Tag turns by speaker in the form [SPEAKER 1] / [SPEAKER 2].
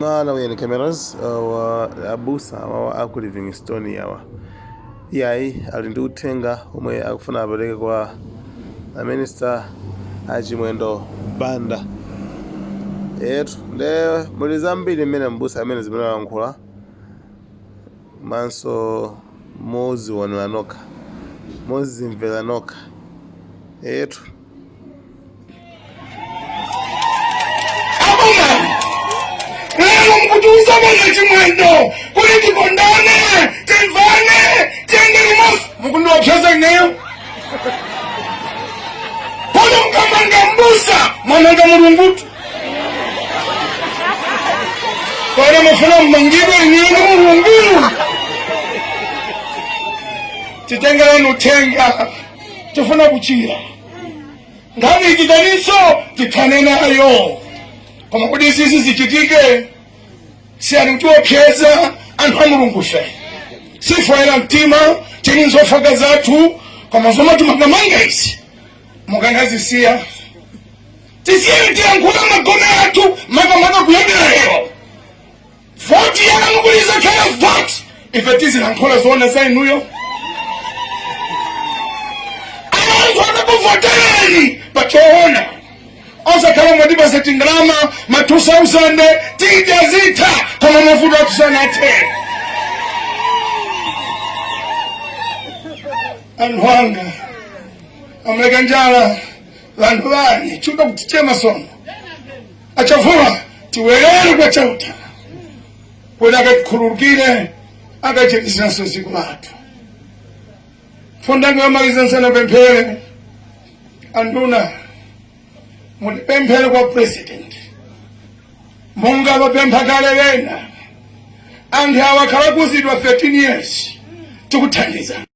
[SPEAKER 1] Malawian Cameras wa abusa awawa aku Livingstonia awa iyayi ali ndi uthenga omwe akufuna apereke kwa a minister a Chimwendo Banda etu nde muli zambiri mmene mbusa amene zimene ayankhula manso muzionera nokha muzimvera nokha etu
[SPEAKER 2] Aboma lero mukutiuza bwana Chimwendo kuti tikondane, timvane, tiyende limodzi. Mukundiopseza ineyo? Kodi mukamanga mbusa mwamanga Mulungutu? Kodi mufuna mmangidwe ineyo ndi Mulungu? Titengereni uthenga, tifuna kuchira. Nkhani ichitaninso tithane nayo. Koma kuti izizi zichitike, siyani kutiopseza anthu a Mulungu ife. Sife oyera mtima, tili nzofooka zathu, koma zomatimangamanga izi mukanazisiya. Tisiyeni tiyankhule magome athu makamaka kuyambira lero. Voti yanu kuti izakhala voti, ife tizilankhula zoona za inuyo. Anthu akakuvotereni pa choona, osakhala mwatipasa tindalama ma 2000 tidya zitha, koma mavuto athu sanathe. Anthu anga amleka njala, vanthu vani chuda kutichema sono achavula tiwerere kwa Chauta kuti akatikhululukire akachitiranso dziko lathu. Mfundanga yomaliza nsanapemphere, anduna mutipemphere kwa president monga vapempha kale wena. Anthu awa akhala kuzidwa 13 years tikuthandiza.